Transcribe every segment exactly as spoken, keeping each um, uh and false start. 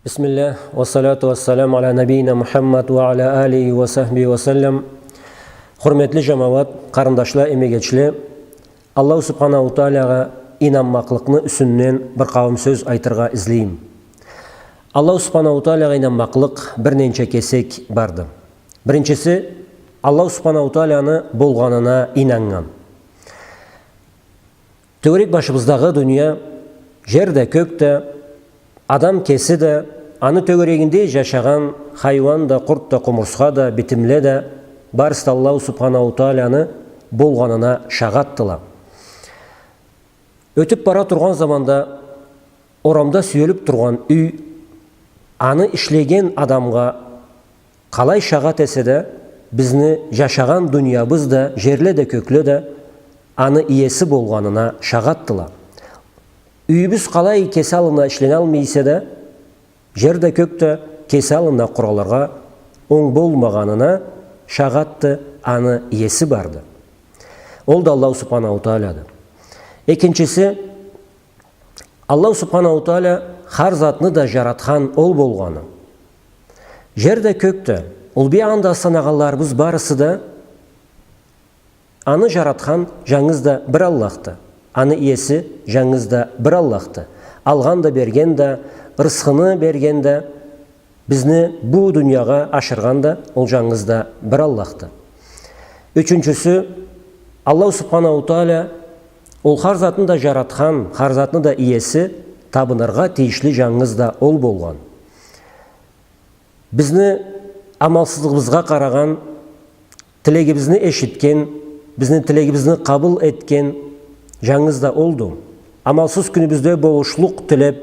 Бисмиллях, ва салату ва салам аля набийина Мухаммад ва аля алихи ва сахбихи ва саллам. Хурметли жамауат, къарындашла, эмегечле, Аллаху Субханаху Таалагъа ийнанмакълыкъны юсюнден бир къауум сёз айтыргъа излейме. Аллаху Субханаху Таалагъа ийнанмакълыкъ бир ненча кесек барды. Биринчиси, Аллаху Субханаху Тааланы болгъанына ийнаннган. Тёгерек башыбыздагъы дуния, жер да, кёк да, адам кеси да, аны тёгерегинде жашагъан хайуан да, къурт да, къумурсха да, битимле да, барысы да Аллаху Субханаху Тааланы болгъанына шагъатдыла. Ётюп бара тургъан заманда орамда сюелип тургъан юй, аны ишлеген адамгъа къалай шагъат эсе да, бизни жашагъан дуниябыз да, жерле да, кёкле да аны иеси болгъанына шагъатдыла. Юйюбюз къалай кеси аллына ишленалмай эсе да, жер да, кёк да кеси аллына къуралыргъа онг болмагъанына шагъатды, аны иеси барды. Ол да Аллаху Субханаху Таалады. Экинчиси, Аллаху Субханаху Таала хар затны да жаратхан ол болгъаны. Жер да, кёк да, ол биягъында санагъанларыбыз барысы да, аны жаратхан жангыз да бир Аллахды. Аны иеси жангыз да бир Аллахды. Алгъан да, берген да, рысхыны берген да, бизни бу дуниягъа ашыргъан да ол жангыз да бир Аллахды. Ючюнчюсю, Аллаху Субханаху Таала ол хар затны да жаратхан, хар затны да иеси, табыныргъа тийишли жангыз да ол болгъан. Бизни амалсызлыгъыбызгъа къарагъан, тилегибизни эшитген, бизни тилегибизни къабыл этген жангыз да олду. Амалсыз кюнюбюзде болушлукъ тилеп,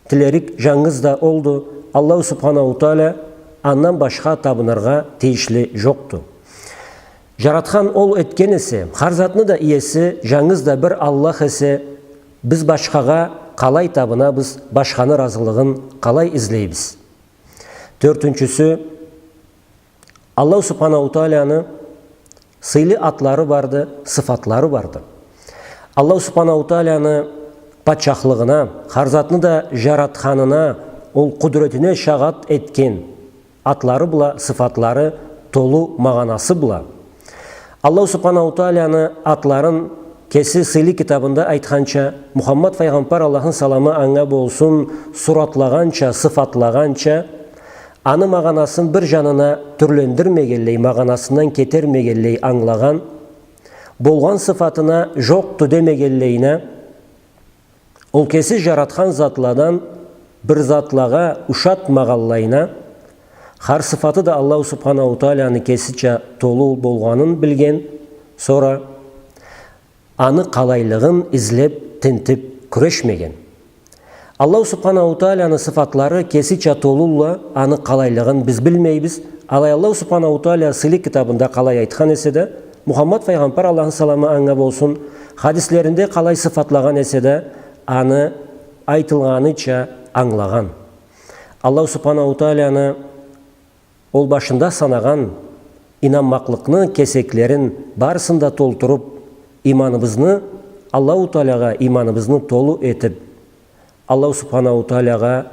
тилерик жангыз да олду. Аллаху Субханаху Таала, андан башха табыныргъа тийишли жокъду. Жаратхан ол, этген эсе, хар затны да иеси жангыз да бир Аллах эсе, биз башхагъа къалай табынабыз, башханы ыразылыгъын къалай излейбиз? Тёртюнчюсю, Аллаху Субханаху Тааланы сыйлы атлары барды, сыфатлары барды. Аллаху Субханаху Тааланы патчахлыгъына, хар затны да жаратханына, ол къудуретине шагъат этген атлары бла, сыфатлары толу магъанасы бла. Аллаху Субханаху Тааланы атларын кеси сыйлы китабында айтханча, Мухаммад файгъамбар, Аллахны саламы анга болсун, суратлагъанча, сыфатлагъанча, аны магъанасын бир жанына тюрлендирмегенлей, магъанасындан кетермегенлей англагъан, болгъан сыфатына жокъду демегенлейине, ол кеси жаратхан затладан бир затлагъа ушатмагъанлайына, хар сыфаты да Аллаху Субханаху Тааланы кесича толу болгъанын билген, сора аны къалайлыгъын излеп, тинтип кюрешмеген. Аллаху Субханаху Тааланы сыфатлары кесича толулла, аны къалайлыгъын биз билмейбиз. Алай Аллаху Субханаху Таала сыйлы китабында къалай айтхан эсе да, Мухаммад файгъамбар, Аллахны саламы анга болсун, хадислеринде къалай сыфатлагъан эсе да, аны айтылгъаныча англагъан. Аллаху Субханаху Тааланы ол башында санагъан ийнанмакълыкъны кесеклерин барысын да толтуруп, иманыбызны Аллаху Таалагъа, иманыбызны толу этип, Аллаху Субханаху Таалагъа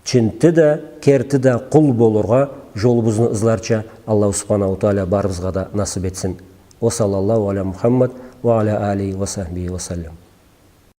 чинти да, керти да къул болургъа жолубузну ызларча Аллаху Субханаху Таала барыбызгъа да насып этсин. Ва саллаллаху аля Мухаммад ва аля алихи ва сахбихи ва саллам.